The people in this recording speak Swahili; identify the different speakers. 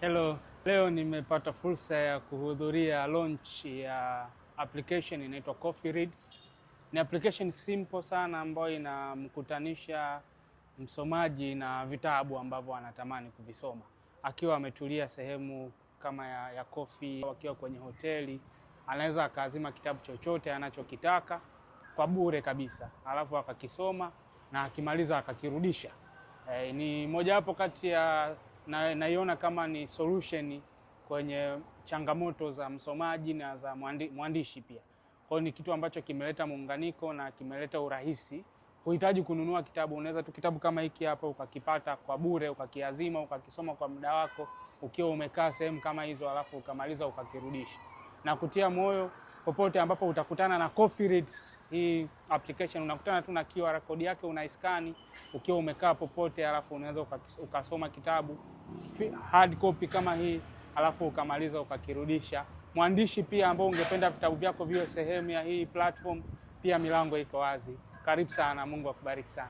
Speaker 1: Hello, leo nimepata fursa ya kuhudhuria launch ya application inaitwa Coffee Reads. Ni application simple sana ambayo inamkutanisha msomaji na vitabu ambavyo anatamani kuvisoma akiwa ametulia sehemu kama ya coffee, akiwa kwenye hoteli, anaweza akaazima kitabu chochote anachokitaka kwa bure kabisa, alafu akakisoma na akimaliza akakirudisha. Ni mojawapo kati ya naiona kama ni solution kwenye changamoto za msomaji na za mwandishi pia. Kwa hiyo ni kitu ambacho kimeleta muunganiko na kimeleta urahisi. Huhitaji kununua kitabu, unaweza tu kitabu kama hiki hapa ukakipata kwa bure, ukakiazima, ukakisoma kwa muda wako ukiwa umekaa sehemu kama hizo, alafu ukamaliza ukakirudisha. Na kutia moyo, popote ambapo utakutana na Coffee Reads hii application, unakutana tu na QR code yake, unaiskani ukiwa umekaa popote, alafu unaweza ukasoma kitabu hard copy kama hii, alafu ukamaliza ukakirudisha. Mwandishi pia ambao ungependa vitabu vyako viwe sehemu ya hii platform, pia milango iko wazi. Karibu sana, Mungu akubariki sana.